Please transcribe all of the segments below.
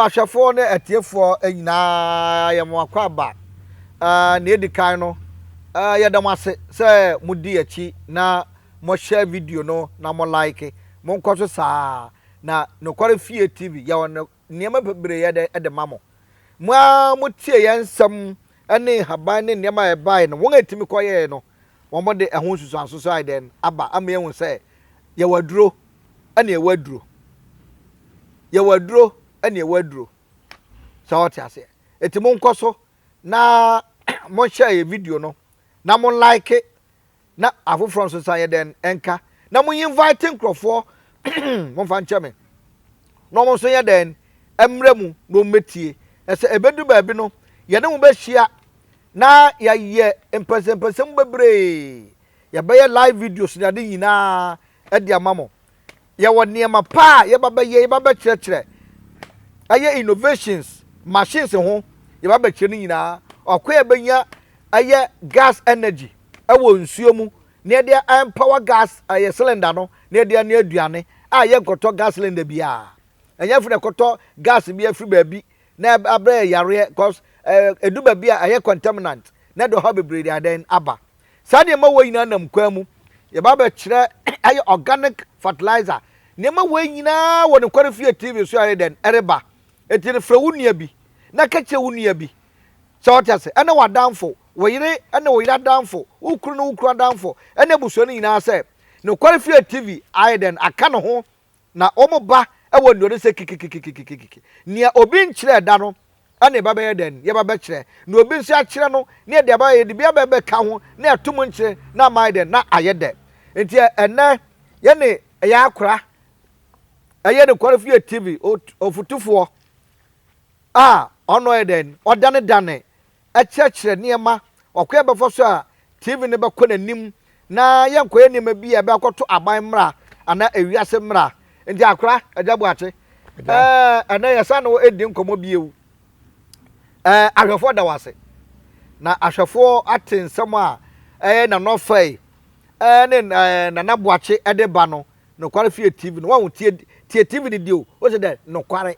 Ahwɛfoɔ ne atiefoɔ nyinaa yɛ mo akwaaba. Nea edi kan no, yɛda mo ase sɛ modi akyi na mohyɛ video no na mo like. Monkɔ so saa. Na Nokware Fie TV, yɛwɔ nneɛma bebree yɛ dɛ de ma mo. Mo ara motie yɛn nsɛm ne nhaban ne nneɛma a ɛbae no, wɔn a ɛtumi kɔyɛe no, wɔde ɛho nsusuanso so ayɛ dɛn aba ama yɛahu sɛ yɛwɔ aduro ɛna ɛwɔ aduro. Yɛwɔ aduro ɛna ɛwɔ aduro. Sɛ wɔte aseɛ. Eti monkɔ so na monhyɛ yɛ video no na mo like na afoforɔ nso nsa yɛ dɛn nka na mo invite nkurɔfoɔ momfa nkyɛ me na wɔn nso yɛ dɛn mmerɛ mu na wɔn mɛtie ɛsɛ ɛbɛdu baabi no yɛne mo bɛhyia na yɛayɛ mpɛnsɛmpɛnsɛm bebree yɛbɛyɛ live videos ne ade nyinaa de ama mo Yɛwɔ nneɛma pa a yɛba bɛyɛ, yɛba bɛkyerɛkyerɛ, ɛyɛ innovations, machines ho, yɛba bɛkyerɛ no nyinaa. Ɔkwan a yɛbɛnya ɛyɛ gas energy ɛwɔ nsuo mu na yɛde empower gas ɛyɛ cylinder no na yɛde anoa aduane a yɛnkɔtɔ gas cylinder biara. Ɛnyɛ afei na ɛkɔtɔ gas bi afiri baabi na abrɛ yɛ yareɛ cause ɛdu baabi a ɛyɛ contaminant na ɛde ɔhaw bebree de adɛn aba. Saa nneɛma wei nyinaa nam kwan mu. Yɛba bɛkyerɛ ɛyɛ organic fertilizer. Nneɛma wei nyinaa wɔ Nokware Fie TV so ayɛ dɛn ɛreba. Enti no frɛ wo nua bi na ka kyerɛ wo nua bi. Sɛ ɔte ase ɛne w'adamfo, wo yere ɛne wo yere adamfo, wo kunu ne wo kunu adamfo ɛne abusua no nyinaa sɛ Nokware Fie TV ayɛ dɛn aka ne ho Na wɔn ba wɔ nnuane sɛ kikikikikikiki. Nea obi nkyerɛɛ da no, ɛna yɛba bɛyɛ dɛn? Yɛba bɛkyerɛ. Nea obi nso akyerɛ no, na yɛde aba, yɛde bi aba bɛka ho, na yɛato mu nkyene, na ama ayɛ dɛn? Na ayɛ dɛ. Nti ɛnnɛ, yɛne ɛyɛ akora, ɛyɛ Nokware Fie TV ɔfotufoɔ a ɔno ɔyɛ dɛn? Ɔdanedane kyerɛkyerɛ nneɛma, ɔkwan a yɛbɛfa so a TV no bɛkɔ n'anim na yɛnkɔyɛ nneɛma bi a ɛbɛakɔto aban mmara anaa ewiase mmara. Nti akora, Agya Boakye, ɛɛ ɛnɛ yɛsan ne wo edi nkɔmmɔ bio. Ɛɛ ahwɛfoɔ da wo ase. Na ahwɛfoɔ ate nsɛm a ɛyɛ Nana Ɔfɛe ɛne ɛɛ Nana Boakye ɛde ba no, Nokware Fie TV no. Wɔn tie tie TV no di o, wosɛ dɛ nokware.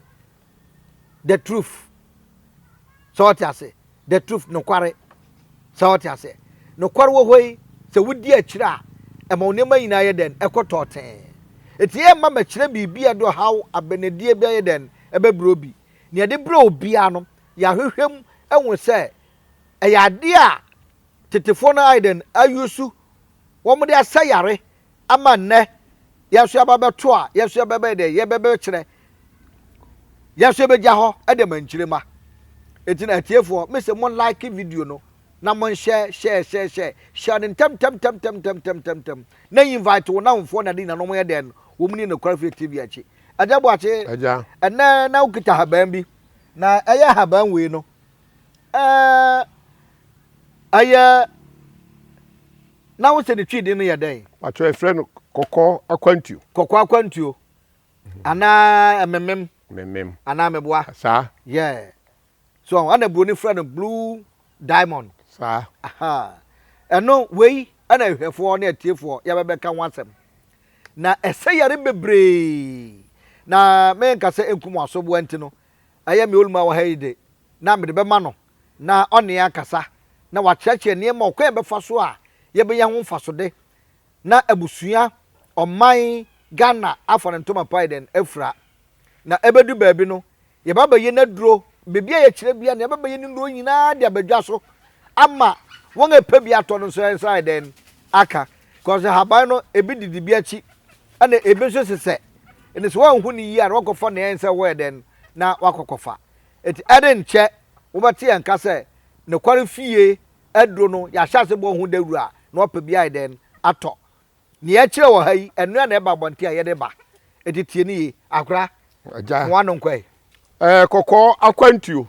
The truth. Sɛ ɔte ase. The truth, nokware. Sɛ ɔte ase. Nokware wɔ hɔ yi, sɛ wodi akyire a, ɛma wo nneɛma nyinaa yɛ dɛn? Ɛkɔ tɔɔtee. Eti ɛmma mɛkyerɛ biribi a ɛde ɔhaw, abɛnadie bi ayɛ dɛn? Ɛbɛbrɛ obi. Nea ɛde brɛ obiara no, yɛahwehwɛ mu ahu sɛ ɛyɛ adeɛ a tetefoɔ no ayɛ dɛn? Ayusu. Wɔde asa yare ama nnɛ yɛn nso yɛaba bɛto a yɛn nso yɛbɛbɛyɛ dɛ yɛbɛbɛkyerɛ yɛn nso yɛbɛgya hɔ de ma nkyirema eti na atiefoɔ mese mo like video no na mo nhyɛ hyɛ hyɛ hyɛ hyɛ no ntɛm ntɛm ntɛm ntɛm ntɛm ntɛm ntɛm ntɛm na invite wo namfoɔ na de nyina no wɔn yɛ dɛn wɔn ni nokware fie tv akyi agya boakye ɛnɛ na wokita haban bi na ɛyɛ haban wei no ɛɛ ɛyɛ Na wo sɛ ne twi din no yɛ dɛn? Pakyɛ yɛfrɛ no kɔkɔɔ akwantuo. Kɔkɔɔ akwantuo anaa ɛmemem. Memem. Anaa meboa. Saa. Yeah. So ɛna buroni frɛ no blue diamond. Saa. Aha. Ɛno wei ɛna ahwɛfoɔ ne atiefoɔ yɛbɛbɛka ho asɛm. Na ɛsɛ yare bebree. Na menka sɛ nkum asoboa nti no ɛyɛ me oluma wɔ ha yi de na mede bɛma no na ɔne yɛn akasa, na wakyerɛkyerɛ nneɛma ɔkwan a yɛbɛfa so a yɛbɛnya ho mfasode, na abusua, ɔman Ghana afa ne ntoma pa ayɛ dɛn afira. Na ɛbɛdu baabi no, yɛba bɛyɛ n'aduro, baabi a yɛkyerɛ bia no, yɛba bɛyɛ ne nnuro nyinaa de abɛdwa so ama wɔn a ɛpɛ bi atɔ no nso nsa ayɛ dɛn aka. Because haban no, ebi didi bi akyi, ɛna ebi nso sesɛ. Ɛnti sɛ wɔanhu no yie a, na wɔkɔfa nea ɛnsɛ wɔyɛ dɛn na wakɔkɔfa. Enti ɛrenkyɛ wobɛte yɛn nka sɛ nokware fie aduro no, yɛahyɛ ase bɔ ho dawuru a na wapɛ bi ayɛ dɛn atɔ. Nea yɛkyerɛ wɔ ha yi, ɛno ara na ɛba abɔnten a yɛde ba. Enti tie no yie. Akora, Agya. mo ano nkɔ ɛ. Ɛɛ kɔkɔɔ akwantuo.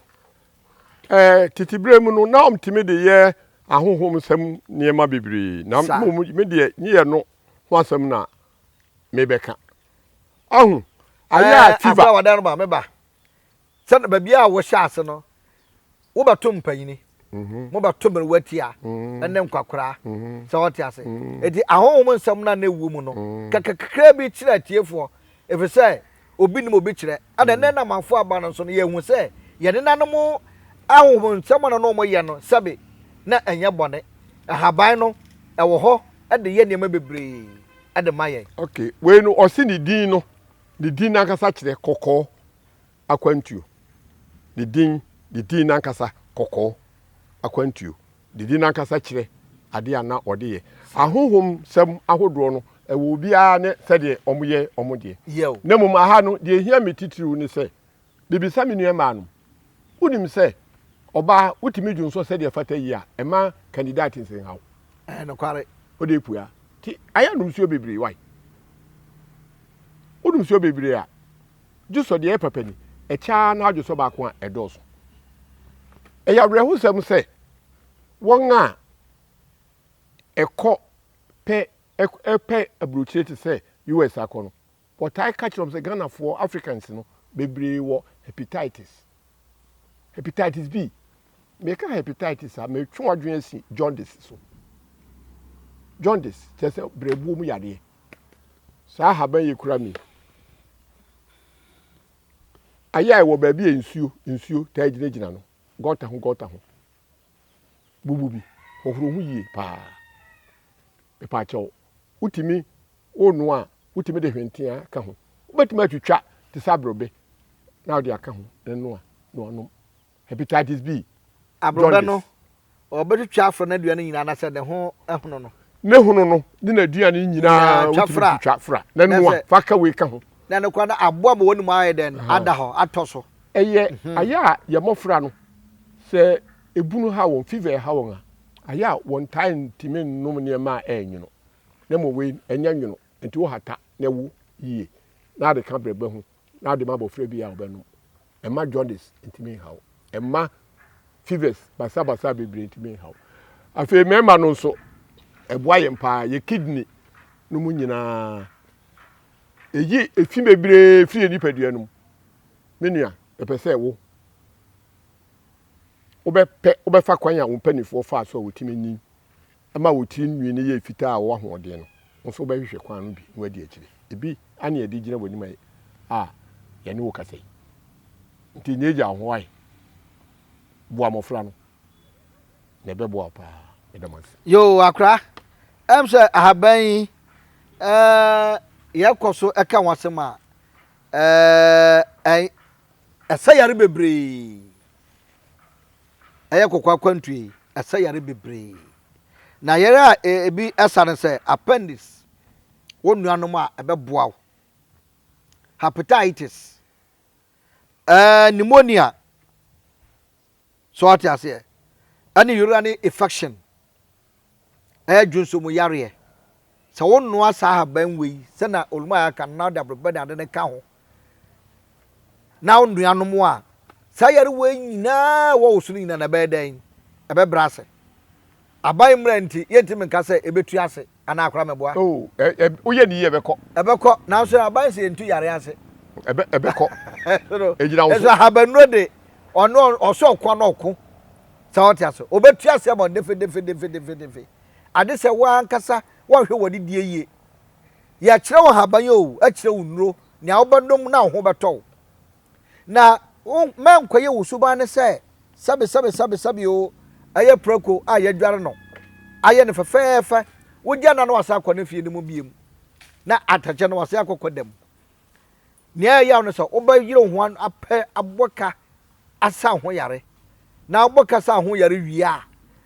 Ɛɛ tete berɛ mu no, na wɔtumi de yɛ ahonhom nsɛm nneɛma bebree. Na Saa. mmom me deɛ, nyɛ no ho asɛm na mebɛka. Ahu, ayɛ a Ɛɛ, fever. Akora, wadan no ba, meba. Sɛ baabi a wohyɛ ase no, wobɛto mpanyini, mhm. mobɛto mmerewa tia mhm. ne nkwakoraa mhm. sɛ wɔte ase. Enti ahonhom nsɛm no a na ɛwɔ mu no, kakrakakra bi kyerɛ atiefoɔ, ɛfiri sɛ Obi nim obi kyerɛ. Ɛna nnɛ na amanfoɔ aba no nso no, yɛhu sɛ yɛn nenanom ahonhonsɛm a na wɔyɛ no, sɛbe na ɛnyɛ bɔne. Ahaban no, ɛwɔ hɔ de yɛ nneɛma bebree de ma yɛn. Okay, wei no ɔse ne din no, ne din n'ankasa kyerɛ kɔkɔɔ akwantuo. Ne din, ne din n'ankasa kɔkɔɔ akwantuo. Ne din n'ankasa kyerɛ adeɛ a na ɔde yɛ. Ahonhomsɛm ahodoɔ no, ɛwɔ obiara ne sɛdeɛ wɔyɛ wɔn deɛ. Yɛw. Na mmom aha no, deɛ ɛhia me titiriw ne sɛ, mebisa me nua mmaa nom, wonim sɛ ɔbaa wotumi dwonsɔ sɛdeɛ ɛfata yie a, ɛmma candidiatis nha wo? Ɛyɛ nokware. Wode pue a, nti ayɛ nom nsuo bebree, wai? Wonom nsuo bebree a, dwosɔ deɛ ɛyɛ papa ni, ɛkyɛ ara na adwosɔ baako a ɛdɔɔso. Ɛyɛ awerɛhosɛm sɛ wɔn a ɛkɔ pɛ ɛpɛ aburokyire te sɛ US akɔ no, wɔtaa ka kyerɛ wɔn sɛ Ghanafoɔ, Africans no bebree wɔ hepatitis. Hepatitis B. Meka hepatitis a, metwe w'adwene asi jaundice so. Jaundice kyerɛ sɛ berɛboɔ mu yadeɛ. Saa ahaban yi kura mi. Ayɛ a ɛwɔ baabi a nsuo nsuo taa gyinagyina no, gɔta ho gɔta ho. Bubu bi, hohoro ho yie paa. Mepaakyɛw, wotumi wonoa a, wotumi de hwenteaa ka ho. Wobɛtumi atwitwa te sɛ aborɔbɛ na wode aka ho na noa na wanom. Hepatitis B, Aborɔbɛ no, jaundice. ɔbɛtwitwa afra n'aduane nyinaa anaasɛ ne ho hono no? Ne hono no ne n'aduane nyinaa Nyinaa twa wotumi fra. twitwa fra na Na noa sɛ fa ka wei ka ho. na no koraa na aboa ma wɔn mu ayɛ dɛn ada hɔ atɔ so. Ɛyɛ ayɛ a yɛn mmɔfra no sɛ ebunu ha wɔn, fever ha wɔn a, ayɛ a wɔntaa ntumi nnom nneɛma a ɛyɛ nwono. Na mmom wei ɛnyɛ nwono, nti wohata na ɛwo yie na ade ka brɛbɛ ho na ade ma abɔfra bi a ɔbɛnom. Ɛmma jaundice ntumi nha wo. Ɛmma fevers basabasa bebree ntumi nha wo. Afei mmarima no nso, ɛboa yɛn paa, yɛ kidney no mu nyinaa. Ɛyi efi bebree firi yɛn nipadua no mu. Me nua, ɛpɛ sɛ wo wobɛpɛ wobɛfa kwan a wo mpanimfoɔ faa so a wɔtumi nyin ma wo tiri nwi no yɛɛ fitaa a wɔwɔ ahoɔden no, wo nso wobɛhwehwɛ kwan no bi na woadi akyire. Ebi ne yɛde gyina w'anim a yɛne wo kasa yi. Nti nyɛ gya wo ho ae. Boa mmɔfra no, na ɛbɛboa wo paa. Meda mo ase. Yoo akora, ɛm sɛ ahaban yi ɛɛ yɛkɔ so ɛka ho asɛm a ɛɛ ɛsɛ yare bebree. Ɛyɛ kɔkɔɔ akwantuo yi, ɛsa yare bebree. Na yare a ebi ɛsa no sɛ appendix, wo nuanom a ɛbɛboa wo, hepatitis, ɛɛ pneumonia, so ɔte aseɛ, ɛne urinary infection, ɛyɛ dwonso mu yareɛ. Sɛ wonoa saa ahaban wei sɛnea Olumaya aka no na wode aborɔbɛ ne ade no ka ho na wo nuanom a, saa yare wei nyinaa ɛwɔ wo so no nyinaa na ɛbɛyɛ dɛn? Ɛbɛbrɛ ase. Aban mmara nti, yɛntumi nka sɛ ɛbɛtu ase anaa akora mɛboa. Oh, ɛ, ɛ, woyɛ ne yie ɛbɛkɔ. Ɛbɛkɔ, nanso aban sɛ yɛntu yare ase. Ɛbɛ, ɛbɛkɔ. Ɛgyina wo so. So. Ahabannuro de, ɔno ɔsɛ ɔko ano ɔko. Sɛ ɔte ase, ɔbɛtu ase ama defe defe defe defe defe. Ade sɛ wo ankasa woanhwɛ w'adidie yie. Yɛkyerɛ wo ahaban o, ɛkyerɛ wo nnuro, nea wobɛnom na wo ho bɛtɔ wo. Na wo mɛnkɔyɛ wo suban ne sɛ sɛbe sɛbe sɛbe sɛbe o, ɛyɛ prako a yɛadware no, ayɛ no fɛfɛɛfɛ, wogya no a na wasan akɔ ne fie no mu biom, na atɛkyɛ no wasan akɔ kɔda mu. Nea ɛyɛ yaw ne sɛ wobɛyere wo ho apɛ abɔ ka asa wo ho yare, na wobɔ ka sa wo ho yare wie a,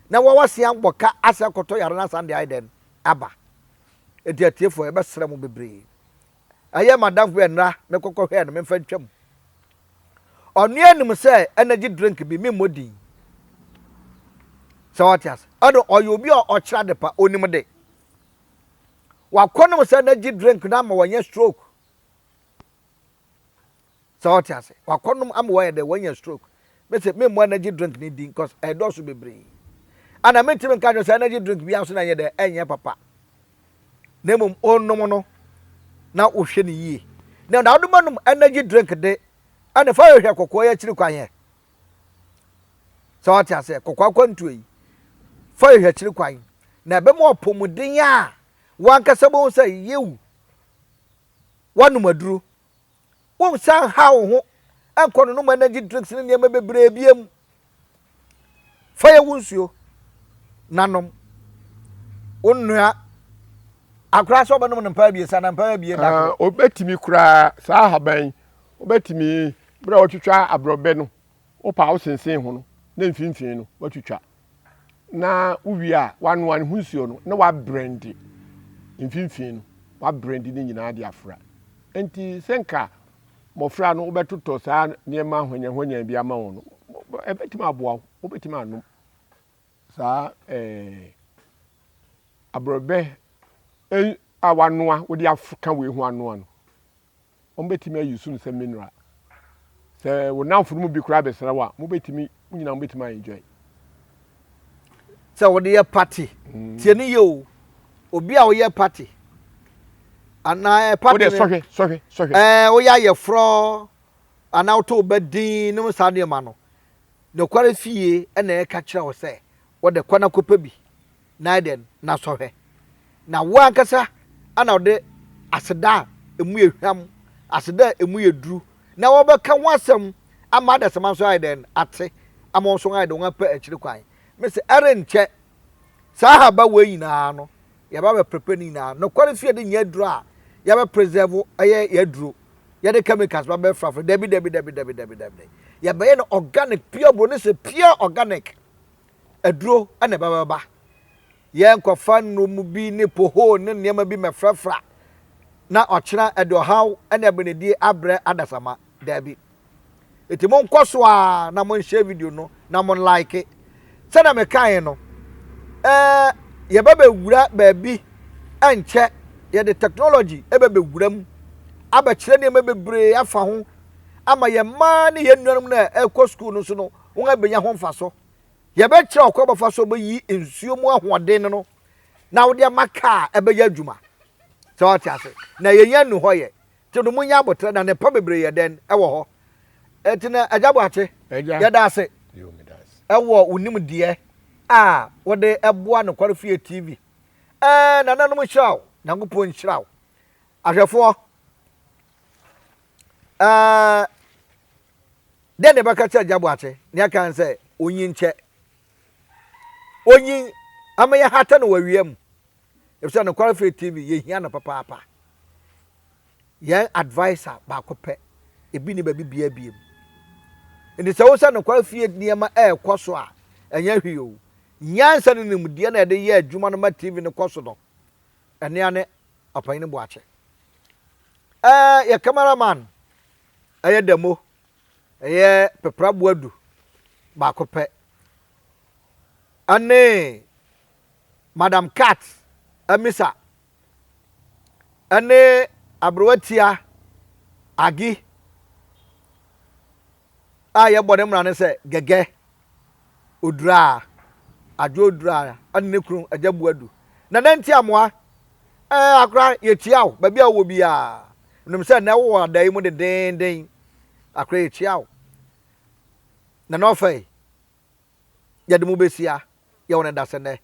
na wawasen abɔ ka asan akɔtɔ yare no asan de ayɛ dɛn aba. Enti atiefoɔ, yɛbɛsrɛ mo bebree. Ɛyɛ madamfo bi ɛnra mekɔkɔ hwɛɛ no memfa ntwam. Ɔnoa nim sɛ energy drink bi memmɔ din. Sɛ ɔte ase. Ɛno ɔyɛ obi a ɔkyerɛ ade pa, onim de. Wakɔnom sɛ energy drink no ama wanya stroke. Sɛ ɔte ase. Wakɔnom ama wayɛ dɛ wanya stroke. Mese memmɔ energy drink no din cause ɛdɔɔso bebree. Ana mentumi nka kyerɛ sɛ energy drink biara nso na ɛnyɛ dɛ ɛnyɛ papa. Na mmom ɔnom no na wohwɛ no yie. Na na wode nom energy drink de ɛna fa hwehwɛ kɔkɔɔ yi akyiri kwan yɛ. Sɛ wate aseɛ kɔkɔɔ akwantuo yi fa hwehwɛ akyiri kwan na ɛbɛma apɔmuden a wankasa bɛhu sɛ yewu wanom aduro. Wonsan nhaw wo ho nkɔ nonom energy drinks ne nneɛma bebree biam. Fa yɛ wo nsuo na nom. Wonnoa akora sɛ ɔbɛnom no mpaa abiesa na mpaa abien da koro. Obetumi koraa saa ahaban yi, wobɛtumi berɛ a wɔtwitwa aborɔbɛ no, wopɛ a wosensen ho no na mfimfini no woatwitwa. Na wowie a woanoa ne ho nsuo no na woabrɛnde mfimfini no, woabrɛnde ne nyinaa de afra. Enti sɛ nka mmɔfra no wobɛtotɔ saa nneɛma hwanyanhwanyan bi ama wɔn no, ɛbɛtumi aboa wo, wobɛtumi anom saa ɛɛ aborɔbɛ a wanoa wode aka wei ho anoa no. Wɔbɛtumi ayi so no sɛ mineral. Sɛ wo nnamfo no mu bi koraa bɛsra wo a, mobɛtumi, mo nyinaa mobɛtumi a enjoy. Sɛ wode yɛ party, tie ne yie o. Obi a woyɛ party anaa eh, party no. Sɔhwɛ, sɔhwɛ, sɔhwɛ. Ɛɛ woyɛ ayɛforɔ anaa woto wo ba din nom saa nneɛma no. Nokware fie na ɛka kyerɛ wo sɛ wɔde kɔ na kɔpɛ bi na ayɛ dɛn na sɔhwɛ. Na wo ankasa ana wode aseda a emu yɛ hwam, aseda a emu yɛ duru, na wɔbɛka ho asɛm ama adasamma nso ayɛ dɛn ate, ama wɔn nso ayɛ dɛn wɔn apɛ akyiri kwan. Mese ɛrenkyɛ saa haba wei nyinaa no yɛba bɛ prepare ne nyinaa. Nokware fie de nyɛ aduro a yɛbɛ preserve ɛyɛ yɛ aduro. Yɛde chemicals ba bɛ frafra. Dabi dabi dabi dabi dabi dabi. Yɛbɛyɛ no organic pure broni sɛ pure organic aduro ɛna ɛbɛbɛba. Yɛnkɔfa nnuro bi ne pohoo ne nneɛma bi mɛfrafra na ɔkyena ɛde ɔhaw ɛne abenedie abrɛ adasama. Dabi. Enti monkɔ so ara na monhyɛ video no na mo like. Sɛdeɛ mekaeɛ no, ɛɛ yɛbɛbɛwura baabi ɛnkyɛ yɛde technology ɛbɛbɛwura mu abɛkyerɛ nneɛma bebree afa ho ama yɛn mmaa ne yɛn nuanom no a ɛkɔ sukuu no nso no wɔn abɛnya ho mfaso. Yɛbɛkyerɛ ɔkwan bɛfa so bɛyi nsuo mu ahoɔden no na wode ama kaa ɛbɛyɛ adwuma. Sɛ wɔte ase na yɛnya nnu hɔ yɛ. Nti no monyɛ aboterɛ na nnepa bebree yɛ dɛn ɛwɔ hɔ. Nti no Agya Boakye, yɛda ase ɛwɔ wo nimdeɛ a wode ɛboa Nokware Fie TV. Ɛɛ nananom nhyira wo, Nyankopɔn nhyira wo. Ahwɛfoɔ, ɛɛ dɛn na ɛbɛka kyerɛ Agya Boakye? Nea ɛka ne sɛ onyin kyɛ. Onyin ama yɛhata no wɔ awia mu. Efisɛ Nokware Fie TV yɛhia no papaapa. Yɛn adviser baako pɛ, ebi ni baabi biara biem. Nti sɛ wo sɛ Nokware Fie nneɛma ɛrekɔ so a, ɛnyɛ hwee o. Nyansa ne nimdeɛ na yɛde yɛ adwuma no ma TV no kɔ so no, ɛnea ne Ɔpanyin Boakye. Ɛɛ yɛ cameraman ɛyɛ Damo, ɛyɛ Pepra Boadu baako pɛ. Ɛne Madam Cat Amisa ne aberewatia Agi a yɛbɔ ne mmara no sɛ Gɛgɛ Oduraa, Adwo Oduraa ne ne kunu Agya Buadu. Nana Ntiamoa, ɛɛ akora yɛkyia wo baabi a wowɔ biara. Menim sɛ nnɛ wowɔ ada yi mu dendeenden. Akora yɛkyia wo. Nana Ɔfɛe, yɛde mo bɛsia, yɛwɔ no dasɛ nnɛ.